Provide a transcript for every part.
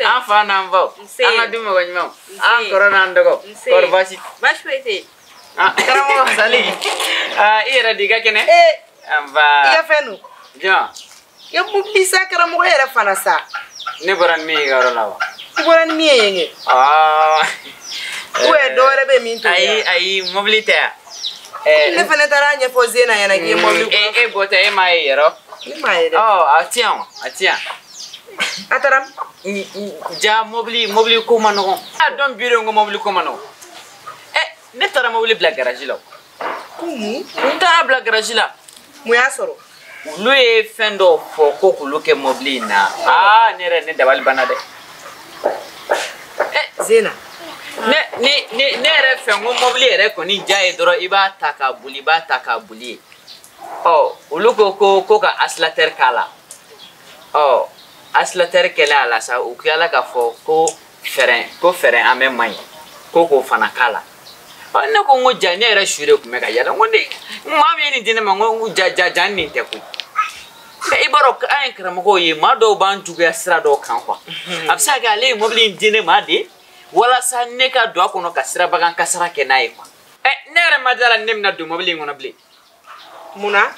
An fa n'an baw. An ka du mɔgɔ ɲumanw. An kɔrɔ n'an dɔgɔ. Kɔri baasi. Baasi foyi tɛ yen. Karamɔgɔ Sali. I yɛrɛ di i ka kɛnɛ. Nba. I ka fɛn dun. Jɔn. I ye mobili san karamɔgɔ yɛrɛ fana sa. Ne bɔra ni min ye i ka yɔrɔ la wa? I bɔra ni min ye yen kɛ. Ou bien dɔ wɛrɛ bɛ min to yan. Ayi mobili tɛ yan. Ne fana taara ɲɛfɔ Zena ɲɛna k'i ye mobili kura. E bɔtɔ e m'a ye yɛrɛ. Ne m'a ye dɛ. A ti yan a ti yan. A taara. Ja mobili ko ma nɔgɔn. A dɔn bi de ko mobili ko ma nɔgɔn. Ne taara mobili bila garage la. Ko mun? N taara bila garage la. Mun y'a sɔrɔ? Olu ye fɛn dɔw fɔ ko k'olu kɛ mobili in na. Ne yɛrɛ ne dabali banna dɛ. Zena. Ne yɛrɛ fɛ n ko mobili yɛrɛ kɔni ja ye dɔrɔn i b'a ta k'a boli i b'a ta k'a boli ye. Olu ko ka accélérateur k'a la. Accélérateur kɛlen a la sa u tilala k'a fɔ ko frein à main man ɲi ko k'o fana k'a la. Ne ko n ko ja ne yɛrɛ su de tun bɛ ka yala n ko ne maa min ye nin di ne ma n ko ja nin tɛ koyi. I b'a dɔn an ye karamɔgɔw ye maa dɔw b'an juguya sira dɔw kan quoi. A bɛ se ka kɛ ale ye mobili in di ne ma de walasa ne ka don a kɔnɔ ka sirabagan kasara kɛ n'a ye quoi. Ne yɛrɛ ma da la ne bɛna don mobili in kɔnɔ bilen. Mun na?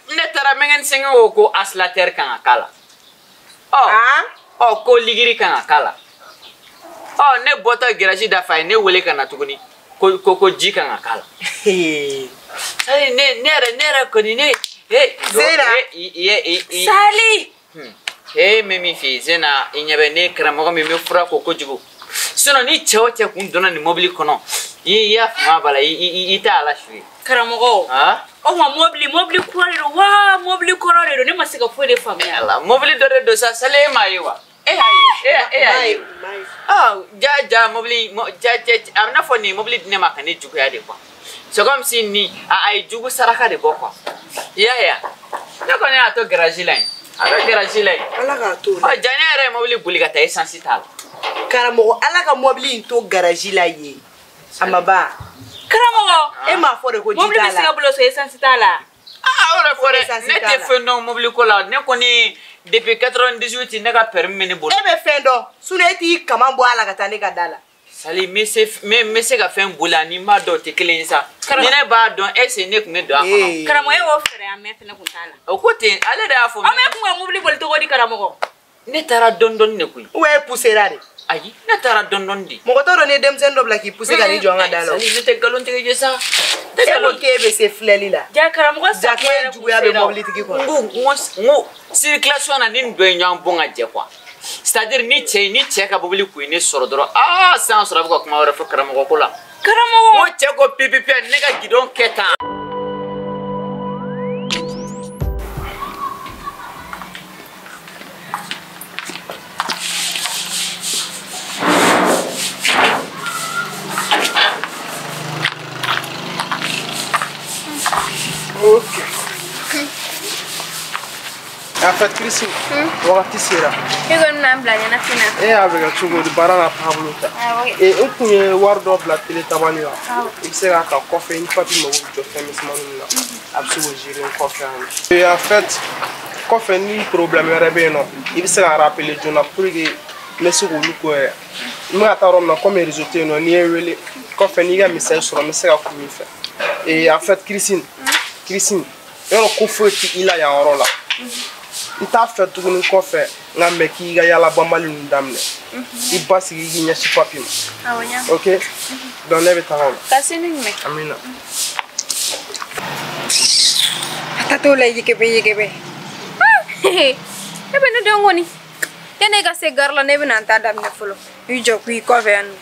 Ne taara mécanicien ko ko accélérateur kan ka k'a la. Ko ligiri kan ka k'a la. Ne bɔtɔ garage da fɛ a ye ne wele ka na tuguni. Ko ji kan ka k'a la. Sali ne yɛrɛ kɔni ne. Zena. Sali. N bɛ min f'i ye Zena i ɲɛ bɛ ne karamɔgɔ min bɛ fura ko kojugu. Sinon ni cɛ o cɛ kun donna nin mobili kɔnɔ i y'a faamuya b'a la i t'a ala su ye. Karamɔgɔ. O tuma mobili kura de don wa mobili kɔrɔ de don ne ma se ka foyi de faamuya. Ala mobili dɔ de don sa Sali e m'a ye wa? E y'a ye. Ja mobili ja a bɛ n'a fɔ nin mobili di ne ma ka ne juguya de quoi. C'est comme si ni a ye jugu saraka de bɔ quoi. I y'a ye wa? Ne kɔni y'a to garage la yen. A bɛ garage la yen. Ala k'a to. Ja ne yɛrɛ ye mobili boli ka taa essence t'a la. Karamɔgɔ ala ka mobili in to garage la yen. A ma ban. Karamɔgɔ. E m'a fɔ de ko ji t'a la. Mobili bɛ se ka bolo sɔrɔ essence t'a la. O de fɔ dɛ ne tɛ fɛn dɔn mobili ko la ne kɔni depuis 98 ne ka permis bɛ ne bolo. E bɛ fɛn dɔn sinon e t'i kaman bɔ a la ka taa ne ka da la. Sali n bɛ se ka fɛn boli ani n b'a dɔn o tɛ kelen ye sa. Ni ne b'a dɔn est ce que ne tun bɛ don a kɔnɔ. Karamɔgɔ e y'o frein à main fɛnɛ kun t'a la. O ko ten ale de y'a fɔ. Aw bɛ kun ka mobili boli cogo di karamɔgɔ? Ne taara dɔɔni dɔɔni de koyi. Ou e poussera de. Ayi ne taara dɔɔni dɔɔni de. Mɔgɔ t'a dɔn ni ye denmisɛnnin dɔ bila k'i pousser ka n'i jɔ an ka da la. Sali ne tɛ nkalon tigɛ ye sa. E ko k'e bɛ se filɛli la. Ja karamɔgɔ sa ja juguya bɛ mobilitigi kɔnɔ. N ko circulation na ni nin dɔ ye ɲɔgɔn bon ka jɛ quoi. C'est-à-dire ni cɛ ka mobili kun ye ne sɔrɔ dɔrɔn sisan sɔrɔ a bɛ ka kuma wɛrɛ fɔ karamɔgɔ ko la. Karamɔgɔ. N ko cɛ ko pipipi ne ka guidon kɛ tan. Ok. En fait, Christine, wagati sera. E kɔni bɛna n bila ɲɛnafin na. E y'a bɛ kɛ cogo di baara n'a taabolo ta. N kun ye wari dɔ bila télé tabali la. I bɛ se k'a ta kɔfɛ ni papi mago bɛ jɔ fɛn misɛnmaninw na. A bɛ se k'o gérer kɔfɛ yan nɔ. Et en fait, kɔfɛ ni problème wɛrɛ bɛ yen nɔ, i bɛ se ka rappeler joona pour que n bɛ se k'olu ko yɛrɛ. N bɛ ka taa yɔrɔ min na komi réseau tɛ yen nɔ, n'i ye n wele kɔfɛ n'i ka message sɔrɔ n bɛ se ka kun i fɛ. Et en fait, Christine, yɔrɔ ko foyi tɛ i la yan yɔrɔ la. N t'a fɛ tuguni kɔfɛ n ka mɛn k'i ka yala banbali ninnu daminɛ. I basigi i k'i ɲɛsin papi ma. Ok? Donc ne bɛ taga o la. Ka sini ɲuman. Amina. A taatɔ la yekebe yekebe. E bɛ ne dɔn kɔni. Yanni e ka se gari la ne bɛna n ta daminɛ fɔlɔ. I jɔ k'i kɔfɛ yan nɔ.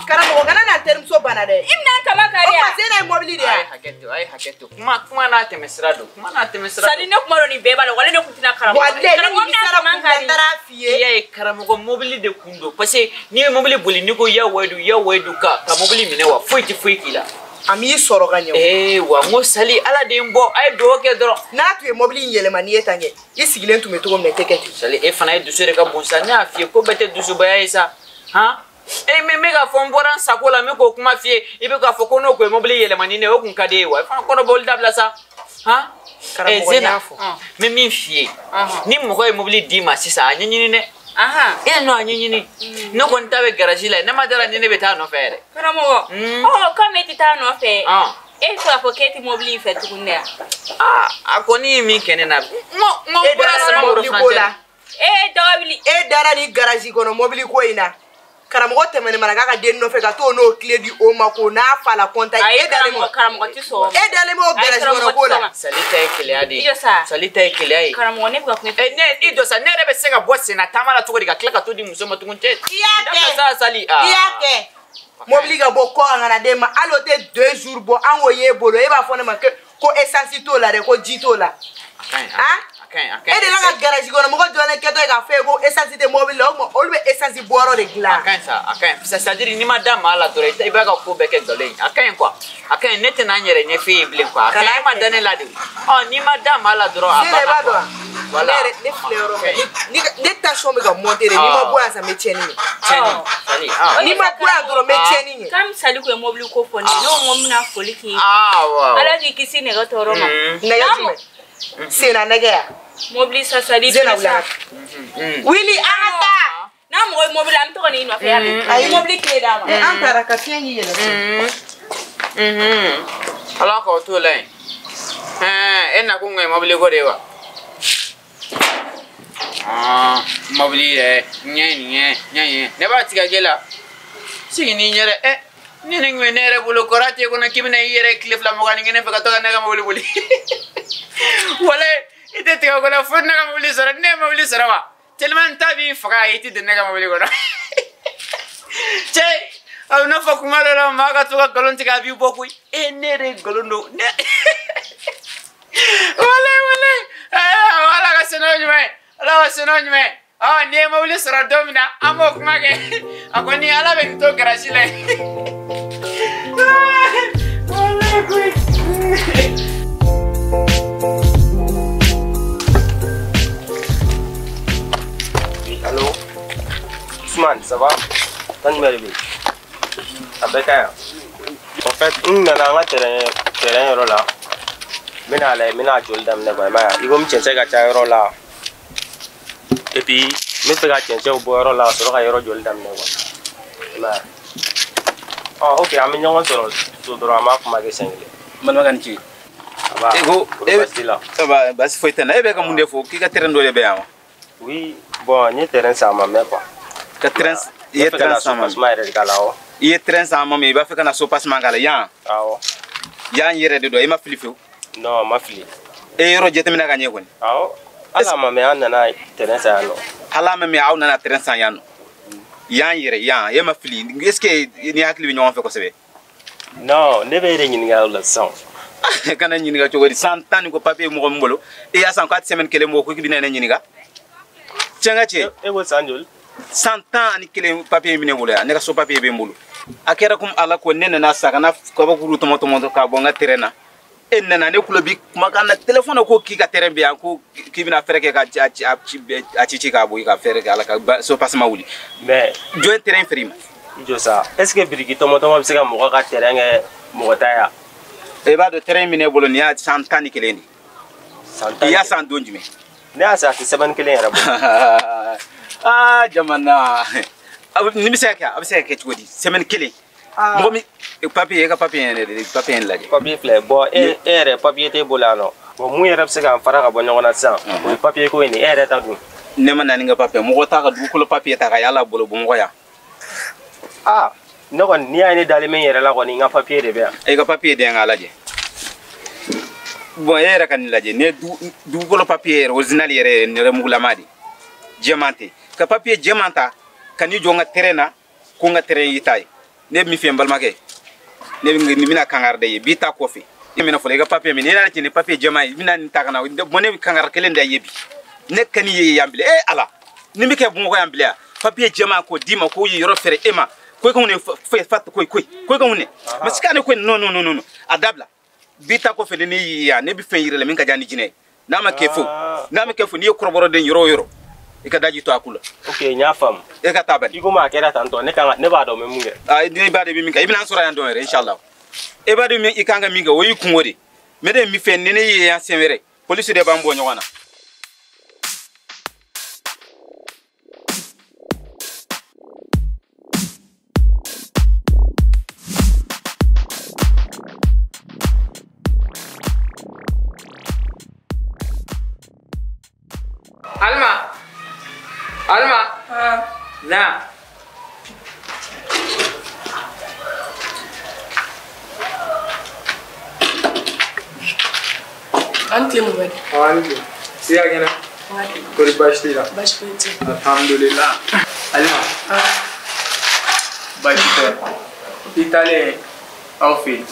Karamɔgɔ kana na terimuso bana dɛ. I bɛna n kama kari yan. O tuma Zena ye mobili de ye. A ye hakɛ to. Kuma n'a tɛmɛ sira don. Kuma n'a tɛmɛ sira don. Sali ne kuma dɔn nin bɛɛ b'a la wale ne kun tɛna karamɔgɔ. Walayi ne nimisara kun la n taara f'i ye. I y'a ye karamɔgɔ mobili de kun don parce que n'i ye mobili boli n'i ko ya wayidu ka mobili minɛ wa foyi tɛ foyi k'i la. A m'i sɔrɔ ka ɲɛ o. Wa n ko Sali Ala de ye n bɔ a ye dugawu kɛ dɔrɔn. N'a tun ye mobili in yɛlɛma n'i ye tan kɛ i sigilen tun bɛ cogo min na i tɛ kɛ ten. Sali e fana ye dusu de ka bon sa ne y'a f'i ye ko bɛɛ tɛ dusubaya ye sa han. Mais n bɛ k'a fɔ n bɔra n sago la n bɛ k'o kuma f'i ye i bɛ k'a fɔ ko n'o kun ye mobili yɛlɛma ni ne ye o kun ka di e ye wa i fana kɔnɔbɔli dabila sa han. Karamɔgɔ y'a fɔ. N bɛ min f'i ye. Ni mɔgɔ ye mobili d'i ma sisan a ɲɛɲini dɛ. E nɔ a ɲɛɲini. Ne kɔni ta bɛ garage la ne ma dara ni ne bɛ taa nɔfɛ yɛrɛ. Karamɔgɔ. Ɔ komi e tɛ taa nɔfɛ. E bɛ fɛ k'a fɔ k'e tɛ mobili in fɛ tuguni dɛ. Aa a kɔni ye min kɛ ne na. N ko n bɔra Samankɔrɔ furancɛ. E dɔgɔ wuli. E dara ni garage kɔnɔ mobili ko in na. Karamɔgɔ tɛmɛnen mana k'a ka den nɔfɛ ka t'o n'o tile di o ma k'o n'a fa la kɔnta e dalen b'o karamɔgɔ tɛ sɔn e dalen b'o garage kɔnɔ ko la. Sali ta ye keleya de ye. I jɔ sa. Sali ta ye keleya ye. Karamɔgɔ ne bɛ ka kuma. Ne i jɔ sa ne yɛrɛ bɛ se ka bɔ senna taama la cogo di ka tila ka t'o di muso ma tugun cɛ. I y'a kɛ. Sa Sali. I y'a kɛ. Mobili ka bɔ kɔ kan ka na den ma hali o tɛ 2 jours bɔ an k'o y'e bolo e b'a fɔ ne ma ko essence t'o la dɛ ko ji t'o la. E de la ka garage kɔnɔ mɔgɔ jɔlen kɛtɔ ye k'a fɔ e ko essence tɛ mobili la o tuma olu bɛ essence bɔyɔrɔ de dilan. A ka ɲi sa a ka ɲi c'est à dire n'i ma da maa la dɔrɔn i b'a ka ko bɛɛ kɛ nkalon ye a ka ɲi quoi a ka ɲi ne tɛna n yɛrɛ ɲɛf'e ye bilen quoi a ka ɲi e ma da ne la de ɔ n'i ma da maa la dɔrɔn a banna quoi. Voilà. Ne yɛrɛ ne filɛ yɔrɔ min ne tension bɛ ka monter de n'i ma bɔ yan sa n bɛ tiɲɛni kɛ. Tiɲɛni Sali. N'i ma bɔ yan dɔrɔn n bɛ tiɲɛni kɛ. Comme Sali kun ye mobili ko fɔ ne ye ne ko n ko n bɛna foli k'i ye. Awɔ. Ala k'i kisi nɛgɛ tɔɔrɔ ma. Nɛgɛ jumɛn? Senna nɛgɛ ya. Mobili sa Sali. Zena wuli. Wuli an ka taa. N'a mɔgɔ ye mobili an bɛ to ka n'i nɔfɛ yan mɛ. Ayi mobili tile d'a ma. An taara ka fiɲɛ k'i yɛlɛ. Ala k'aw t'o la yen. E nakun kun ye mobili ko de ye wa? Mobili yɛrɛ ɲɛ nin ɲɛ ɲɛ ɲɛ ne b'a tigɛ k'e la. Sigi n'i ɲɛ dɛ. Ni nin kun ye ne yɛrɛ bolo kɔrɔ t'e kɔnɔ k'i bɛna i yɛrɛ tile 2 mugan ni kelen fɛ ka to ka ne ka mobili boli. Walayi i tɛ tigɛ o kɔnɔ fo ne ka mobili sɔrɔ ne ye mobili sɔrɔ wa tellement n ta b'i faga i tɛ don ne ka mobili kɔnɔ. Cɛ a bɛ n'a fɔ kuma dɔ la maa ka to ka nkalon tigɛ a b'i bɔ koyi e ne yɛrɛ ye nkalon don ne. Walayi walayi ala ka se n'o ɲuman ye ala ka se n'o ɲuman ye. Ɔ n'i ye mobili sɔrɔ don min na an b'o kuma kɛ a kɔni ala bɛ nin to garage la yen. Walayi koyi. Allô? Ousmane, ça va? Tan jumɛn de bɛ yen? A bɛɛ ka ɲi. En fait, n nana an ka terrain yɔrɔ la. N bɛna a lajɛ, n bɛna a joli daminɛ quoi, i m'a ye wa? I komi cɛncɛn ka ca yɔrɔ la. Et puis, n bɛ fɛ ka cɛncɛnw bɔ yɔrɔ la ka sɔrɔ ka yɔrɔ joli daminɛ quoi. I m'a ye wa? Ɔ, ok, an bɛ ɲɔgɔn sɔrɔ so dɔrɔn, an b'a kuma kɛ siɲɛ kelen. N balimakɛ ni ce. Aba, E ko e baasi t'i la? Ça va, baasi foyi tɛ n na. E bɛ ka mun de fɔ? K'i ka terrain dɔ de bɛ yan wa? Oui, bon, n ye terrain san a ma mɛn quoi. Ka terrain i ye terrain san ma mɛn. Soubassement yɛrɛ de k'a la awɔ. I ye terrain san ma mɛn i b'a fɛ ka na soubassement k'a la yan? Awɔ. Yan yɛrɛ de don i ma fili fiyewu? Non, n ma fili. E ye yɔrɔ jateminɛ ka ɲɛ kɔni? Awɔ. Hali a ma mɛn an nana terrain san yan nɔ. Hali a ma mɛn aw nana terrain san yan nɔ. Yan yɛrɛ yan e ma fili est ce que ni hakili bɛ ɲɔgɔn fɛ kosɛbɛ? Non, ne bɛ e de ɲininka o la sisan. Kana ɲininka cogo di? San 10 ni ko papier mɔgɔ min bolo e y'a san k'a tɛ semaine kelen bɔ ko k'i bɛna ne ɲininka? Tiɲɛ ka cɛ. E ko san joli? San 11 papier bɛ ne bolo yan ne ka so papier bɛ n bolo. A kɛra komi ala ko ne nana sa ka na kabakuru tɔmɔ tɔmɔ k'a bɔ n ka terrain na. E nana ne kulo bi kumakan na téléphone na ko k'i ka terrain bɛ yan ko k'i bɛna fɛɛrɛ kɛ ka a ci k'a bɔ i ka fɛɛrɛ kɛ ala ka soubassement wuli. Mais jɔn ye terrain feere i ma? I jɔ sa est ce que biriki tɔmɔ tɔmɔ bɛ se ka mɔgɔ ka terrain kɛ mɔgɔ ta ye? E b'a dɔn terrain min ne bolo nin y'a san 11 de ye. San 10? I y'a san don jumɛn? Ne y'a san a tɛ semaine kelen yɛrɛ bɔ. Aa jamana nin bɛ se ka kɛ a bɛ se ka kɛ cogo di semaine kelen? Mɔgɔ min papier e ka papier yɛrɛ de papier in lajɛ. Papier filɛ bon e yɛrɛ papier t'e bolo yan nɔ. Bon mun yɛrɛ bɛ se k'an fara ka bɔ ɲɔgɔn na sisan o ye papier ko in de ye e yɛrɛ ta dun. Ne ma na ni n ka papier mɔgɔ t'a ka dugukolo papier ta ka yala bolo bamakɔ yan. Aa ne kɔni n'i y'a ye ne dalen bɛ n yɛrɛ la kɔni n ka papier de bɛ yan. E ka papier de yan k'a lajɛ. Bon e yɛrɛ ka nin lajɛ ne dugukolo papier yɛrɛ original yɛrɛ ye nɛrɛmugulama de jɛman tɛ ka papier jɛman ta ka n'i jɔ n ka terrain na ko n ka terrain y'i ta ye. Ne bɛ min f'i ye n balimakɛ ne bɛ nin bɛna kangari da i ye b'i ta kɔfɛ i minɛ fɔlɔ i ka papier minɛ n'i nana ni papier jɛman ye i bɛna nin ta ka na bon ne bɛ kangari kelen da i ye bi ne ka n'i ye yan bilen e ala nin bɛ kɛ bamakɔ yan bilen yan papier jɛman k'o d'i ma k'o ye yɔrɔ feere e ma ko i ka mun ne fa koyi koyi ko i ka mun ne mais sika ne ko non non non non a dabila b'i ta kɔfɛ ni ne y'i yan ne bɛ fɛn yir'i la min ka diya ni jinɛ ye n'a ma kɛ fo n'a ma kɛ fo n'i ye kɔrɔbɔrɔden yɔrɔ o yɔrɔ i ka daji to a ku la. Ok n y'a faamu. E ka taa bani. I komi a kɛra tan tɔ ne kan ka ne b'a dɔn n bɛ mun kɛ. Aa ne b'a dɔn i bɛ min kɛ i bɛna n sɔrɔ yan dɔn yɛrɛ inshallah. E b'a dɔn i kan ka min kɛ o y'i kungo de. Mais ne ye min fɛ ni ne ye yan siɲɛ wɛrɛ Polisi de b'an bɔ ɲɔgɔn na. Alma! Alma! Na! An tile Mohamed. Awa ni tile. Siya kɛnɛ? Kɔri baasi t'i la? Baasi foyi tɛ. Alhamdulillah. Alima. Baasi tɛ. I taalen aw fɛ yen.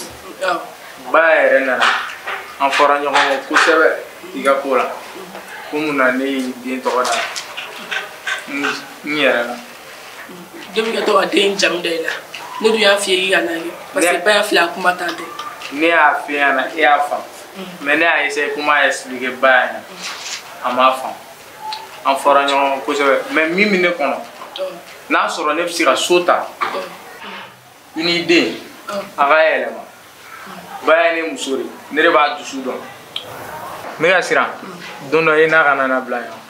Ba yɛrɛ nana. An fɔra ɲɔgɔn kɔ kosɛbɛ i ka ko la. Ko mun na ne y'i den tɔgɔ da n yɛrɛ la. Den bɛ ka to ka den jamu da i la. Ne dun y'a f'i ye k'i ka n'a kɛ. Parce que ba y'a filɛ a kuma t'an tɛ. Ne y'a f'i ɲɛna e y'a faamu. Mais ne y'a essayé kuma expliquer ba ɲɛna a m'a faamu. An fɔra ɲɔgɔn kɔ kosɛbɛ mais min bɛ ne kɔnɔ n'a sɔrɔ ne bɛ se ka so ta i n'i den a ka yɛlɛma. Ba ye ne muso de ye ne de b'a dusu dɔn. Ne ka siran don dɔ e n'a kana na bila ɲɔgɔn.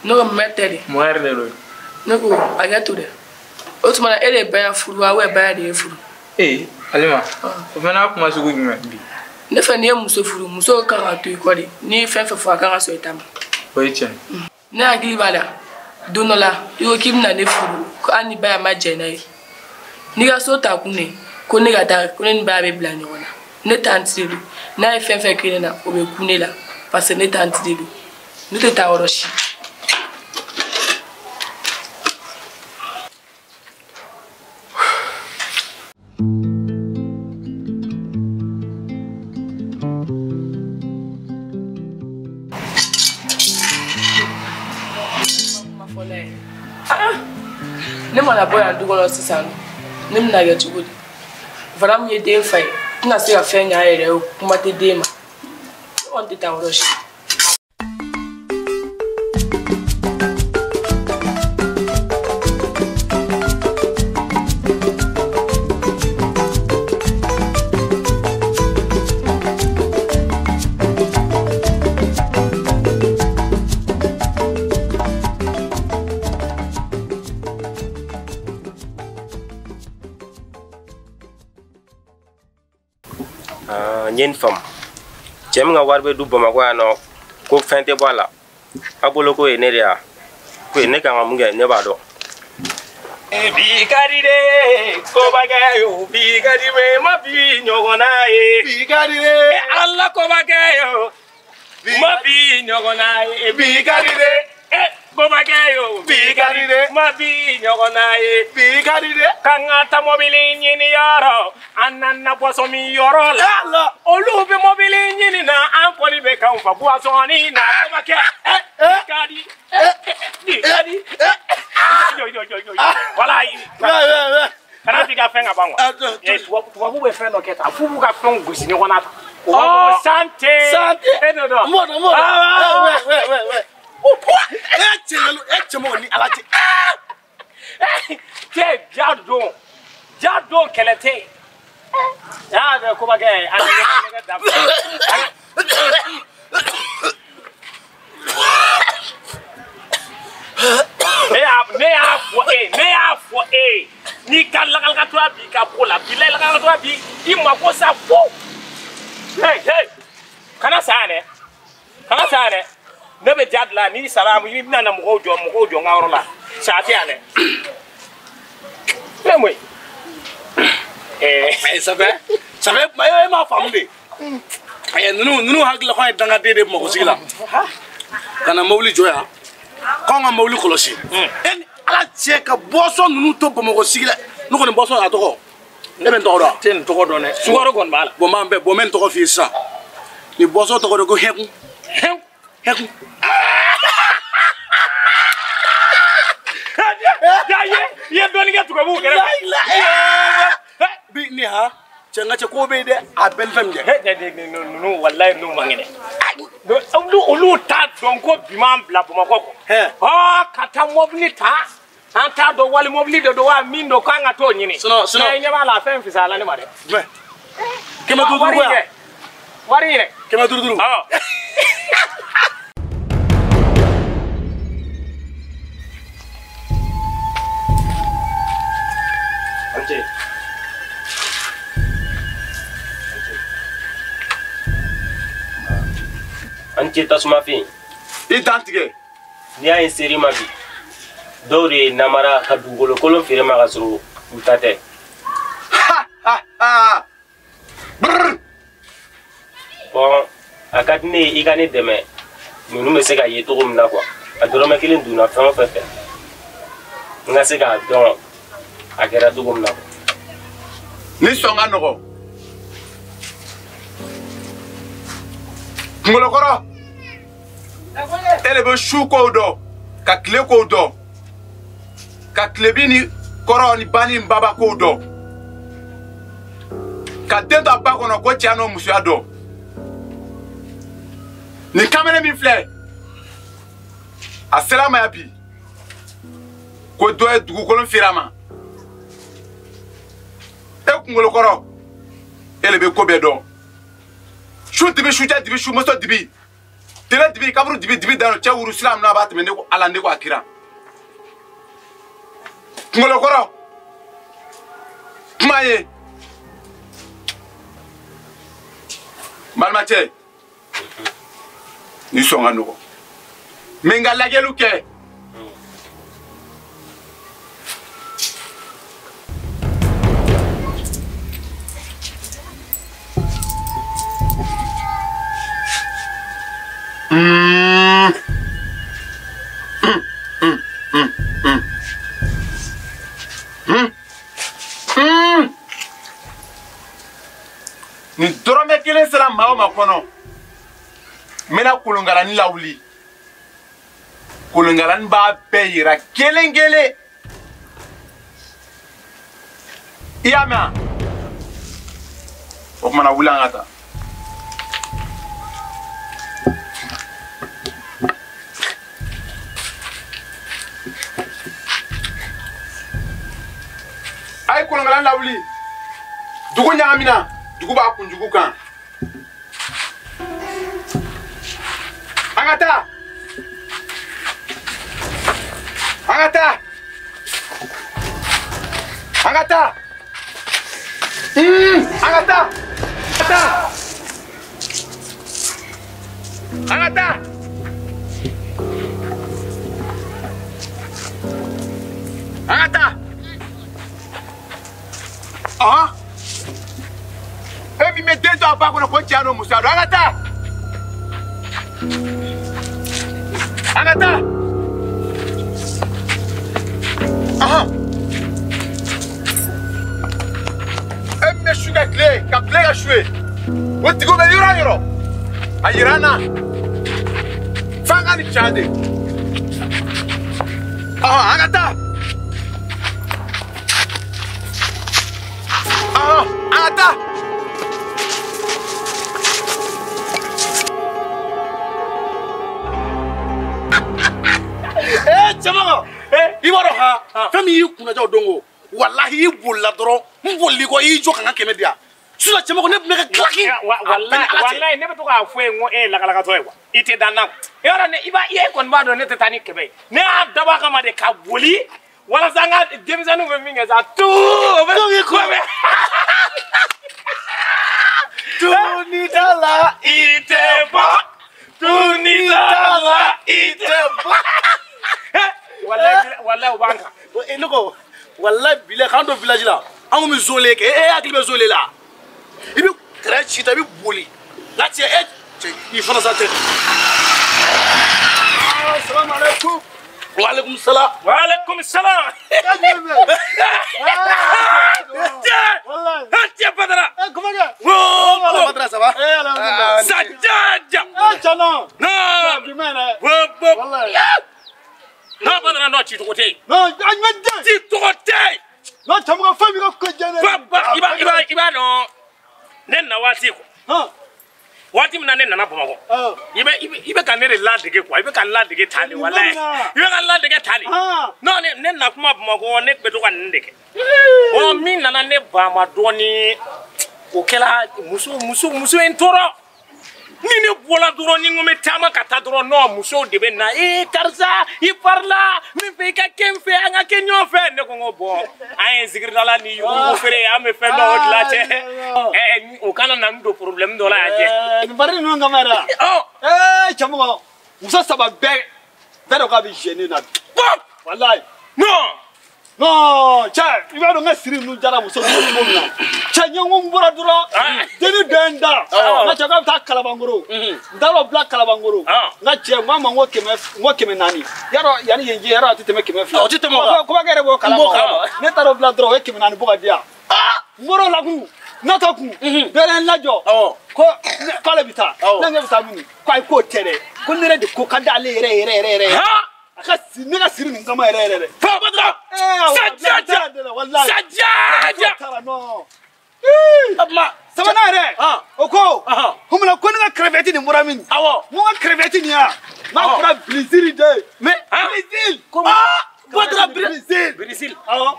Ne ko Mohamed tɛ de. Mohamed de don. Ne ko hakɛ to dɛ. O tuma na e de ye Baya furu wa ou Baya de ye furu? Ee Alima o fana y'a kuma sugu jumɛn bi? Ne fɛ n'i ye muso furu muso kan ka to i kɔ de n'i ye fɛn fɛn fɔ a kan ka sɔn i ta ma. O ye tiɲɛ. Ne hakili b'a la don dɔ la i ko k'i bɛna ne furu ko hali ni Baya ma jɛn n'a ye. N'i ka so ta kun de ko ne ka taa ko ne ni Baya bɛ bila ɲɔgɔn na. Ne tanti de don n'a ye fɛn fɛn kɛ ne na o bɛ kun ne la parce que ne tanti de don ne tɛ taa yɔrɔ si. Ne mana bɔ yan du kɔnɔ sisan ne bɛna kɛ cogo di? Fara min ye den fa ye tɛna se ka fɛn ɲɛ a yɛrɛ ye kuma tɛ den ma. Ne kɔni tɛ taa yɔrɔ si. N ye nin faamu cɛ min ka wari bɛ du Bamakɔ yan nɔ ko fɛn tɛ bɔ a la a bolo ko ye ne de ya ko ye ne kan ka mun kɛ ne b'a dɔn. Bi ka di dɛ kobakɛ yo bi ka di mɛ ma bi ɲɔgɔnna ye bi ka di dɛ Ala kobakɛ yo ma bi ɲɔgɔnna ye bi ka di dɛ kobakɛ yo bi ka di dɛ ma bi ɲɔgɔnna ye bi ka di dɛ k'an ka taa mobili ɲini yɔrɔ an nana boisson min yɔrɔ la olu bɛ mobili ɲini na an kɔni bɛ k'anw fa boisson na kobakɛ bi ka di bi ka di yo yo yo yo voilà kana t'i ka fɛn ka ban quoi tubabu bɛ fɛn dɔ kɛ tan f'u b'u ka fɛnw gosi ɲɔgɔn na tan o b'a fɔ ko santé santé e n'o dɔn m'o dɔn ouais e cɛ mɔgɔ ni Ala cɛ. Cɛ ja don kɛlɛ tɛ yen. Aa bɛ kobakɛ an ka ɲɛgɛn dabila. Ne y'a fɔ e ye n'i ka lakalakatɔya b'i ka ko la bilayi lakalakatɔya b'i i mako sa fo. Hey kana sa yan dɛ kana sa yan dɛ. Ne bɛ ja dilan n'i sara i bɛna na mɔgɔw jɔ n ka yɔrɔ la sa tɛ yan dɛ. Ne mun ye. Safɛ e m'a faamu de. Ninnu hakili la k'an ye dangaden de ye Bamakɔ sigi la. Ka na mobili jɔ yan k'anw ka mobili kɔlɔsi. E ni Ala cɛ ka boisson ninnu to Bamakɔ sigi la ne kɔni boisson a tɔgɔ ne bɛ n tɔgɔ dɔn wa. Tɛ nin tɔgɔ dɔn dɛ sukaro kɔni b'a la. Bon n bɛ n tɔgɔ f'i ye sisan nin boisson tɔgɔ de ko hɛkun. Hɛkun. I ye dɔɔnin kɛ tubabuw kɛrɛfɛ. Bi ni ha cɛ n ka cɛ ko bɛ yen dɛ a bɛɛ ni fɛn min kɛ. Ninnu walayi ninnu man kɛnɛ. Olu t'a dɔn ko bi m'an bila Bamakɔ kɔ. Ka taa mobili ta an t'a dɔn wali mobili de don wa min don k'an ka t'o ɲini. Sinon i ɲɛ b'a la fɛn fisayala ne ma dɛ. Jumɛn. 500 ko yan. Wari yɛrɛ. 500. An cɛ tasuma fɛn. I dantigɛ. N'i y'a ye seri ma bi, dɔw de ye namara ka dugukolo kolon feere ma ka sɔrɔ u ta tɛ. Brr. Bon, a ka di ne ye i ka ne dɛmɛ ninnu bɛ se ka ye cogo min na quoi. A dɔrɔmɛ kelen donna fɛn o fɛn fɛ, n ka se k'a dɔn a kɛra cogo min na quoi. Ni sɔn ka nɔgɔn. Kunkolokɔrɔ, e de bɛ su kow dɔn, ka tile kow dɔn, ka tilebin ni kɔrɔ ni ba ni baba kow dɔn, ka den to a ba kɔnɔ ko cɛya n'o musoya dɔn. Nin kamalen min filɛ, a sera ma yan bi ko dɔ ye dugukolo feere a ma. E kunkolokɔrɔ, e de bɛ ko bɛɛ dɔn. Su dibi, su cɛ dibi, su muso dibi, tele dibi, kaburu dibi, dibi dan cɛ wuru sira min na a b'a tɛmɛ ne ko Ala, ne ko a kira. Kunkolokɔrɔ, kuma ye. N balimacɛ, ni sɔn ka nɔgɔn. N bɛ n ka lajɛliw kɛ. Ni dɔrɔmɛ kelen sera maa o maa kɔnɔ, n bɛna kolonkalani lawuli. Kolonkalani b'a bɛɛ yira kelen kelen. I y'a mɛn wa? O kumana wuli an ka taa. A ye kolonkalani lawuli. Dugu ɲagamina, dugu b'a kunjugu kan. An ka taa. An ka taa. An ka taa. An ka taa. Taa. An ka taa. An ka taa. Ɔhɔn. E min bɛ den to a ba kɔnɔ ko cɛya n'o musoya don, an ka taa. An ka taa. Ɔhɔn. E min bɛ su ka tile, ka tile ka su ye, o tigiw bɛ yɔrɔ o yɔrɔ, a yira an na. F'an ka nin tiɲɛ de. Ɔhɔn, an ka taa. Ɔhɔn, an ka taa. Cɛmɔgɔ, i b'a dɔn han, fɛn min y'i kunnaja o don ko, walahi i bolila dɔrɔn, n bolila i kɔ, i y'i jɔ ka n ka 100 di yan. Sisan cɛmɔgɔ, ne tun bɛ ka kilaki. Walahi ne bɛ to k'a fɔ ye n ko e ye lakalakatɔ ye quoi, i tɛ da n na. I b'a dɔn ne, i b'a e kɔni b'a dɔn ne tɛ taa ni 100 ye. Ne y'a dabɔ a kama de ka boli walasa an ka denmisɛnninw bɛ min kɛ sa, tuu o bɛ o bɛ. Tuni t'a la i tɛ bɔ, tuni t'a la i tɛ bɔ. Walahi o b'an kan. Ne ko walahi bilahi k'an to village la, an kun bɛ zole kɛ, e hakili bɛ zole la. I bɛ kɛrɛ ci ta, i bɛ boli. Nka cɛ e cɛ i fana sa tɛ. Salamu aleykum. Wa aleykum salam. Wa aleykum salam. Cɛ Badara. Wo Badara ça va? Sa jaja. Cɛ non. Non. Jumɛn dɛ? Wo wo. Non, Badara, non, ci tɔgɔ tɛ yen. Non, a ɲuman tɛ. Ci tɔgɔ tɛ yen. Non, cɛmɔgɔ fɛn min ka ko diya ne ye. I b'a dɔn ne na waati quoi. Waati min na ne nana Bamakɔ. I bɛ ka ne de ladege quoi, i bɛ ka n ladege tan de walayi. I bɛ ka n ladege tan de. Non, ne na kuma Bamakɔ, ne bɛ to ka nin de kɛ. Ɔ min nana ne ba ma dɔɔni, o kɛra muso ye n tɔɔrɔ. Ni ne bɔra dɔrɔn ni n ko n bɛ taama ka taa dɔrɔn non musow de bɛ na ee karisa i parila min fɛ i ka kɛ n fɛ an ka kɛ ɲɔgɔn fɛ ne ko n ko bɔn an ye zikiridala ni yugujugu feere an bɛ fɛn dɔw dilan cɛ ɛ o kana na n don problème dɔ la yan cɛ. Nin bari ninnu kama yɛrɛ. Ɔ. Cɛmɔgɔ muso saba bɛɛ de k'a bɛ gêner na bi. Walayi. Non. Non, cɛ i b'a dɔn n ka siri ninnu jara muso ninnu cogo min na. Cɛ n ye n ko n bɔra dɔrɔn denni dɔ ye n da. N ka cɛ k'a bɛ taa Kalabankoro. N taara o bila Kalabankoro. N ka cɛ n k'a ma n ko 400. Yarɔ yanni yen cɛ yarɔ a tɛ tɛmɛ 200. O tɛ tɛmɛ o kan. Kobakɛ yɛrɛ b'o kalama. Ne taara o bila dɔrɔn o ye 400 bɔ ka di yan. N bɔr'o la kun. Ne tɔ kun. Bɛɛ ye n lajɔ. Ko k'ale bɛ taa. Ne ko ne bɛ taa min? Ko ayi k'o tɛ dɛ. Ko ne yɛrɛ de ko ka d'ale yɛrɛ yɛrɛ yɛrɛ yɛrɛ. A ka ne ka siri nin kama yɛrɛ yɛrɛ dɛ. Badara. Sajaja. Sajaja. Sabanan yɛrɛ. O ko. O munna ko ne ka crevette nin bɔra min? Awɔ. Mun ka crevette nin ya? N'a fɔra Brésil de. Mais. Brésil. Badara Brésil. Brésil. Awɔ.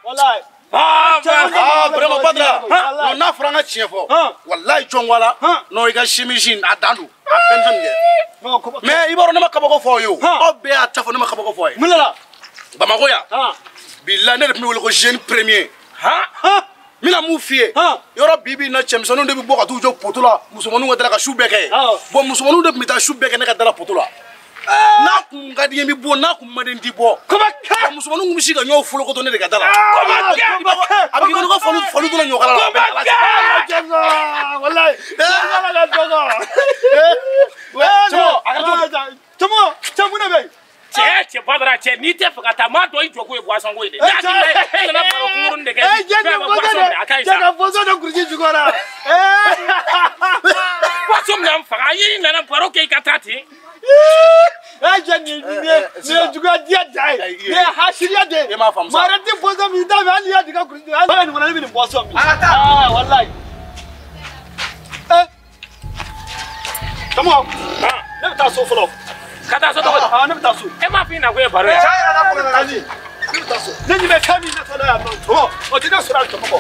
Walayi. Vraiment Badara. Non n'a fɔra n ka tiɲɛ fɔ. Walayi jɔn non i ka chemise a dan don. A bɛɛ ni fɛn min kɛ. Mais i b'a dɔn ne ma kabako fɔ aw ye o. Aw bɛɛ y'a ta fɔ ne ma kabako fɔ aw ye. Mun de la? Bamakɔ yan. Bilayi ne de tun bɛ wele ko jeune premier. N bɛna mun f'i ye. Yɔrɔ bi bi in na cɛmisɛnninw de bɛ bɔ ka t'u jɔ poto la musomaninw ka da la ka su bɛɛ kɛ. Bon musomaninw de tun bɛ taa su bɛɛ kɛ ne ka da la poto la. N'a kun ka di n ye n bɛ bɔ n'a kun man di n tɛ bɔ. Kobakɛ. Musomaninw kun bɛ si ka ɲɔgɔn folokoto ne de ka da la. Kobakɛ. A bɛ k'i kɔnɔ ko fali donna ɲɔkala la. Kobakɛ. Walayi. Ala ka dɔgɔ. Cɛmɔgɔ cɛ mun de bɛ yen? Cɛ Badara cɛ n'i tɛ fɛ ka taa m'a dɔn i jɔ ko ye boisson ko ye dɛ. Ne hakili la e nana baro kunkurunin de kɛ. Cɛ ka boisson de kurusi jukɔrɔ. Boisson bɛna n faga i nana baro kɛ i ka taa ten. Cɛ nin ye juguya diya dan ye. Nin ye hasiriya de ye. E m'a faamu sa. Maa wɛrɛ tɛ boisson min i t'a min hali n'i y'a di ka kurusi jukɔrɔ. Hali nin kɔnɔ ne bɛ nin boisson min. An ka taa. Walayi. Cɛmɔgɔ ne bɛ taa so fɔlɔ. Ka taa so cogo di? Ne bɛ taa so. E m'a f'i na ko ye baro ye. Cɛ yɛrɛ la kɔnɔna ni. Ne bɛ taa so. Ne ɲɛ bɛ fɛn min natɔ la yan nɔ cɛmɔgɔ o tɛ ne sɔrɔ yan cɛmɔgɔ.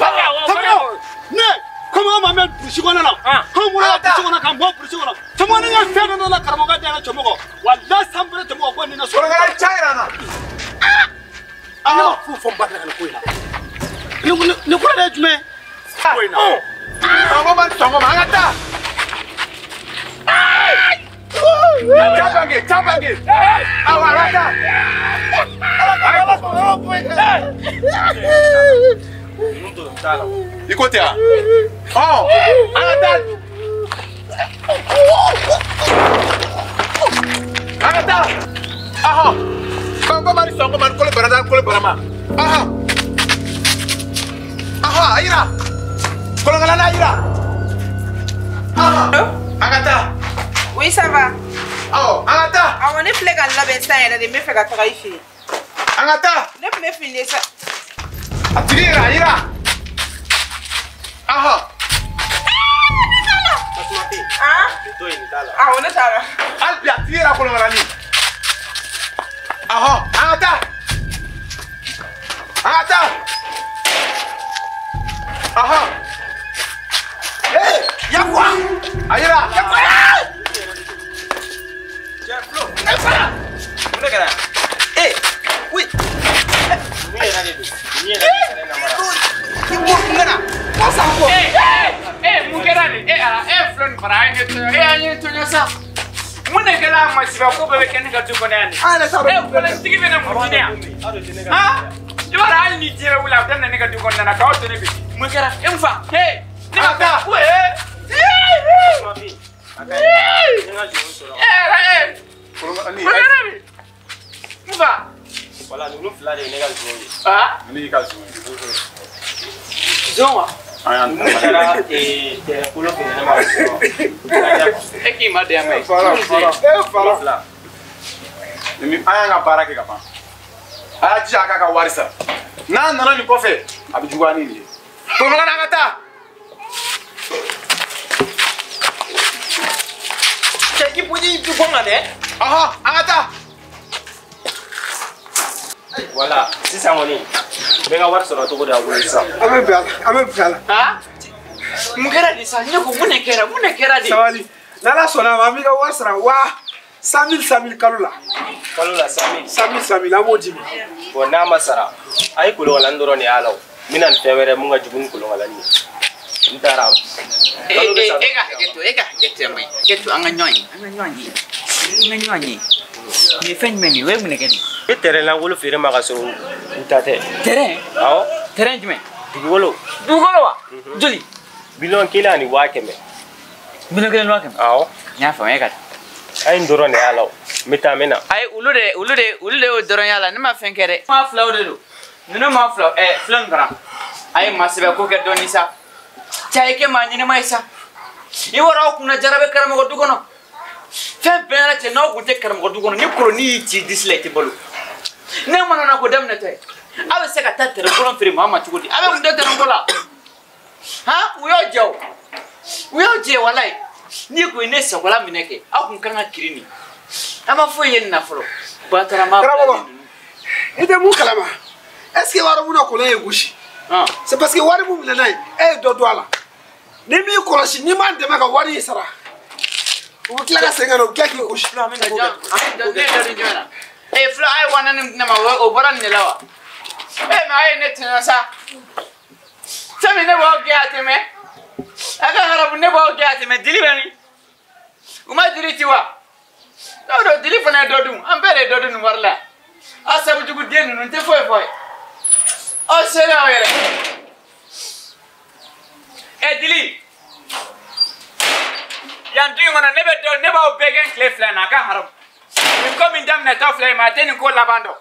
Cɛmɔgɔ ne komi anw ma mɛn burusi kɔnɔ la. Anw bɔra burusi kɔnɔ ka mɔ burusi kɔnɔ. Cɛmɔgɔ ne ye fɛn dɔ la karamɔgɔ ka di yan cɛmɔgɔ. Walayi san bɛrɛ cɛmɔgɔ ko nin ne sɔrɔ. Kɔnɔna cɛ yɛrɛ la. Ne ma foyi fɔ n ba la nin ko in na. Nin ko de ye jumɛn ye? Ko in na. Sɔngɔ ma sɔngɔ ma an ka taa. Cabange, cabange. Awa, an ka taa. I ko ten wa? An ka taa. An ka taa. Ahɔn. Kɔnkɔ ma ni sɔngɔ ma ni kolo barada ni kolo barama. Ahɔn. Ahɔn, a yira. Kolonkala n'a yira. Ahɔn. An ka taa. Oui, ça va. Awɔ, an ka taa. Awɔ, ne filɛ ka n labɛn sisan yɛrɛ de, n bɛ fɛ ka taga i fɛ yen. An ka taa. Ne tun bɛ fini de sa. A tigi yira, a yira. Ahɔn. Ne t'a la. Han? Awɔ, ne t'a la. Hali bi a tigi yira kolonkalani. Ahɔn, an ka taa. An ka taa. Ahɔn. Ee, yakwa. A yira. Yakwa. E fara! Mun de kɛra? Eh, oui. Mun yɛrɛ de don? Mun yɛrɛ de fɛnɛ namara? I wo n kana. Ko san kɔ. Eh, mun kɛra de? Eh ala, eh filɛ nin fara an ye tɔɲɔ, eh an ye tɔɲɔ sa. Mun de kɛra a masiba ko bɛɛ bɛ kɛ ne ka du kɔnɔ yan nin? An yɛrɛ t'a dɔn. Eh, kɔlɔsitigi bɛ ne mun ɲini yan? Han? I b'a dɔn hali ni diɲɛ bɛ wuli a bɛ daminɛ ne ka du kɔnɔna na k'aw to ne bi. Mun kɛra? E n fa, he, ne ma taa. Ko ee. A ka ɲi. N ka juru sɔrɔ. Eh, eh. Mun fa? Wala ninnu fila de ye ne ka zon ye. Ah? Ne y'i ka zon ye. Zon wa? An y'an Ninnu kɛra tɛrɛ kolo fɛ ne ma sɔrɔ. E k'i ma dɛmɛ. Fara, fara. E fara. Fila. Ni an y'an ka baara kɛ ka ban. A y'a jija a k'a ka wari sara. N'a nana nin kɔfɛ, a bɛ juguya ni nin ye. Kɔnɔna na an ka taa. Cɛ i bonya i bɔ n kan dɛ. Ɔhɔn, an ka taa. Wala sisan kɔni n bɛ n ka wari sɔrɔ cogo di a bolo sisan. An bɛ bɛn a la, an bɛ bɛn a la. Han? Mun kɛra de sa? Ne ko mun de kɛra? Mun de kɛra de? Sabali, n'Ala sɔnna a ma an b'i ka wari sara wa 100 000 kalo la. Kalo la 100 000. 100 000 an b'o d'i ma. Bon n'a ma sara a ye kolonkalani dɔrɔn de y'a la o. N bɛna ni fɛn wɛrɛ mun ka jugu ni kolonkalani ye. N taara. E ka hakɛ to, e ka hakɛ to yan maɲi. Hakɛ to an ka ɲɔgɔn ye, an ka ɲɔgɔn ye. An ka ɲɔgɔn ye. Nin ye fɛn jumɛn de ye? O ye mun de kɛ nin? I bɛ terrain lankolon feere ma ka sɔrɔ u ta tɛ. Terrain? Awɔ. Terrain jumɛn? Dugukolo. Dugukolo wa? Joli? 1,1 million. 1,1 million? Awɔ. N y'a faamuya, e ka taa. A ye nin dɔrɔn de y'a la o. N bɛ taa n bɛ na. Ayi, olu de y'o dɔrɔn y'a la, ne ma fɛn kɛ dɛ. Maa filaw de don. Ninnu maa filaw, filan nin fana. A ye maa sɛbɛ ko kɛ dɔɔni sa. Cɛ a ye kɛ maa ɲɛnɛma ye sa. I bɔra aw kunna jarabi karamɔgɔ du kɔnɔ. Fɛn bɛɛ n'a cɛ n'aw kun tɛ karamɔgɔ du kɔnɔ, ni kolonin y'i ci disi la i tɛ balo. Ne mana na ko daminɛ tɛ. Aw bɛ se ka taa terrain kolon feere maa ma cogo di? Aw bɛ mun dɔn terrain ko la? Han, u y'aw jɛ o. U y'aw jɛ walayi. N'i kun ye ne sagola minɛ kɛ, aw kun kan ka kiiri nin. An ma foyi ye nin na fɔlɔ. Batarama Karamɔgɔ, i tɛ mun kalama? Est-ce que wari mun na kolon ye gosi? C'est parce que wari mun minɛ n'a ye, e ye dɔ dɔn a la. Ni m'i kɔlɔsi, n'i m'a dɛmɛ ka wari in sara, u bɛ tila ka segin ka na, u bɛ tila k'i gosi. Ne dɔ di jumɛn na? Fila a ye 4000 di ne ma, o bɔra nin de la wa? Mais a ye ne tɔɲɔ sa. Fɛn min ne b'aw gɛn a tɛmɛ. A ka harabu ne b'aw gɛn a tɛmɛ, dili bɛ min? U ma dili ci wa? N'o don dili fana ye dɔ dun, an bɛɛ de ye dɔ dun nin wari la. Aw sabujuguden ninnu n tɛ foyi fɔ ye. Aw sera aw yɛrɛ. Dili. Yan du in kɔnɔ ne bɛ dɔ, ne b'aw bɛɛ gɛn tile 2 in na, a ka harabu. Nin ko min daminɛtɔ filɛ nin ye, a tɛ nin ko laban dɔn.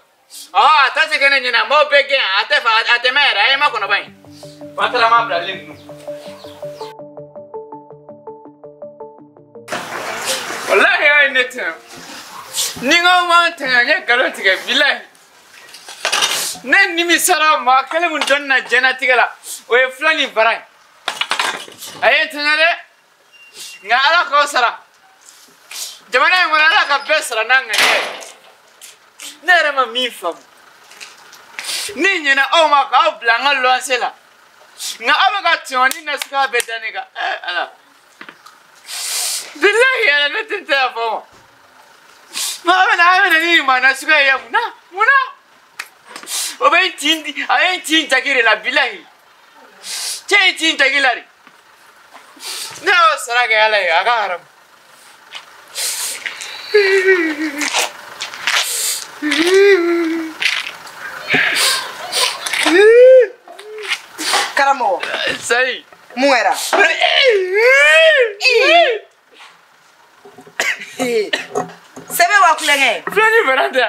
A ta se kɛ ne ɲɛna, n b'aw bɛɛ gɛn, a tɛ fɛ, a tɛmɛ yɛrɛ, a ye ma kɔnɔ ba in. Batarama bilalen ninnu. Walahi a ye ne tɛmɛ. Ni n ko ma tɛmɛ, n ye nkalon tigɛ bilahi. Ne nimisara maa kelen min dɔnni na diɲɛlatigɛ la, o ye filan ni bara ye. A ye n tɔɲɔ dɛ. Nka Ala k'aw sara. Jamana in kɔnɔ Ala ka bɛɛ sara n'a ŋaniya ye. Ne yɛrɛ ma min faamu. Ne ɲɛna aw ma k'aw bila n ka luwanse la. Nka aw bɛ ka tɔɲɔni nasuguya bɛɛ da ne kan. Ala. Bilahi Ala ne tɛ se a fɔ ma. Maa bɛ na aw bɛ na ni maa nasuguya ye mun na? Mun na? O bɛ n tin di, a ye n tin jagi de la bilahi. Cɛ ye n tin jagi la de. Ne y'o sara kɛ Ala ye, a ka haramu. Karamɔgɔ. Sayi. Mun kɛra? Sɛbɛn wa kulonkɛ? Filɛ ni bana tɛ.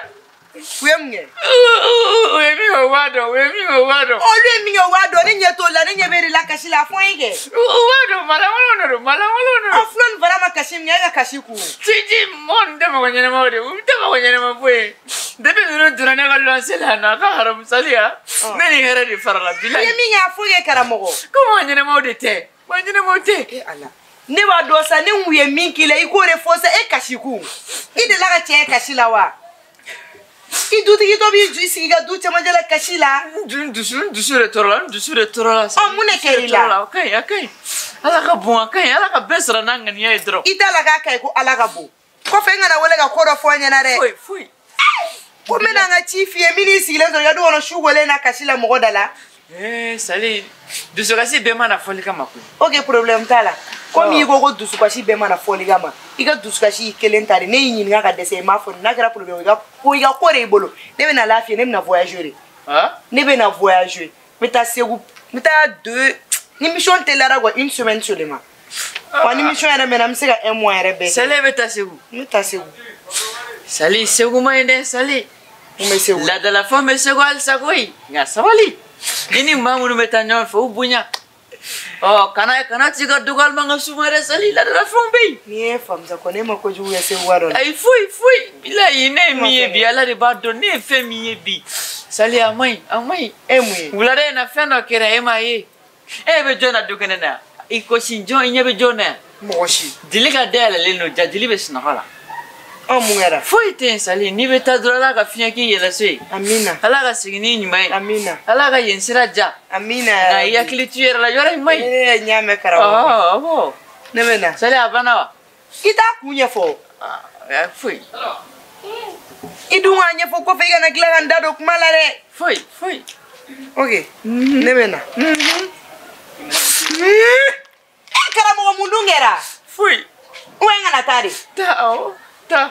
U ye mun kɛ? U ye min kɛ u b'a dɔn, u ye min kɛ u b'a dɔn. Olu ye min kɛ u b'a dɔn, ne ɲɛ t'o la, ne ɲɛ bɛ de la kasi la, a fɔ n ye kɛ. U b'a dɔn, malankolon de don, malankolon de don. Ɔ Flo ni Fara ma kasi min kɛ, e ka kasi kun. Ci mɔgɔ ninnu tɛ mɔgɔ ɲɛnɛmaw de ye, u tɛ mɔgɔ ɲɛnɛma foyi ye. Depuis ninnu donna ne ka luwanse la yan nɔ, a ka haramu saliya, ne ni hɛrɛ de farala bilahi. I ye min kɛ a fɔ ye karamɔgɔ. Ko mɔgɔ ɲɛnɛmaw de tɛ, mɔgɔ ɲɛnɛmaw tɛ. E Ala. Ne b'a dɔn sa, ne kun ye min k'i la, i k'o de fɔ sa, e kasi kun. I delila ka cɛ ye kasi la wa? I dutigi dɔ b'i sigi ka du cɛmancɛ la kasi la. N dusu de tɔɔrɔ la, n dusu de tɔɔrɔ la. Ɔ mun de kɛr'i la? A ka ɲi, a ka ɲi. Ala ka bon, a ka ɲi, Ala ka bɛɛ sara n'a ŋaniya ye dɔrɔn. I t'a la k'a ka ɲi ko Ala ka bon. Kɔfɛ n kana wele ka ko dɔ fɔ n ɲɛna dɛ. Foyi foyi. Ko n bɛna n ka ci f'i ye, min n'i sigilen sɔrɔ i ka du kɔnɔ su kolen na kasi la mɔgɔ da la. Sali, dusukasi bɛɛ ma na fɔli kama koyi. Ok, problème t'a la. Komi i ko ko dusukasi bɛɛ ma na fɔli kama, i ka dusukasi y'i kelen ta de. Ne y'i ɲininka ka dɛsɛ, i m'a fɔ. N'a kɛra problème ye, i ka ko de y'i bolo. Ne bɛna lafiya, ne bɛna voyager de. Ne bɛna voyager. N bɛ taa Segu, n bɛ taa deux. Ni mission teliyara quoi, une semaine seulement. Wa ni mission yɛrɛ mɛnna, n bɛ se ka un mois yɛrɛ bɛɛ kɛ. Sali, e bɛ taa Segu? N bɛ taa Segu. Sali, Segu ma ɲi dɛ, Sali. N bɛ Segu. Laadalafɛnw bɛ Segu halisa koyi. Nka sabali. I ni maa minnu bɛ taa ɲɔgɔn fɛ, u bonya. Ɔ kana t'i ka dɔgɔyalima ka suma dɛ, Sali, laadalafɛnw bɛ yen. N'i ye faamu sa kɔni, e ma kojugu kɛ Segu ka dɔn. Ayi, foyi foyi. Bilahi, ne ye min ye bi, Ala de b'a dɔn. Ne ye fɛn min ye bi. Sali, a man ɲi, a man ɲi. E mun ye? Wulada in na fɛn dɔ kɛra, e m'a ye. E bɛ jɔn na du kɛnɛ na yan? I ko sin jɔn, i ɲɛ bɛ jɔn na yan? Mɔgɔ si. Dili ka dayɛlɛlen don, ja dili bɛ sunɔgɔ la. Ɔ mun kɛra? Foyi tɛ yen Sali, n'i bɛ taa dɔrɔn Ala ka fiɲɛ k'i yɛlɛ so ye. Amina. Ala ka segin n'i ɲuman ye. Amina. Ala ka yen sira diya. Amina. Nka i hakili t'u yɛrɛ la, yɔrɔ in man ɲi. Ee n y'a mɛn karamɔgɔ. Ɔ Ne bɛ na. Sali, a banna wa? I t'a kun ɲɛfɔ. Foyi. I dun k'a ɲɛfɔ kɔfɛ, i kana tila ka n da don kuma la dɛ. Foyi foyi. Ok, ne bɛ na. E karamɔgɔ mun dun kɛra? Foyi. Ou n kana taa de? Taa awɔ taa.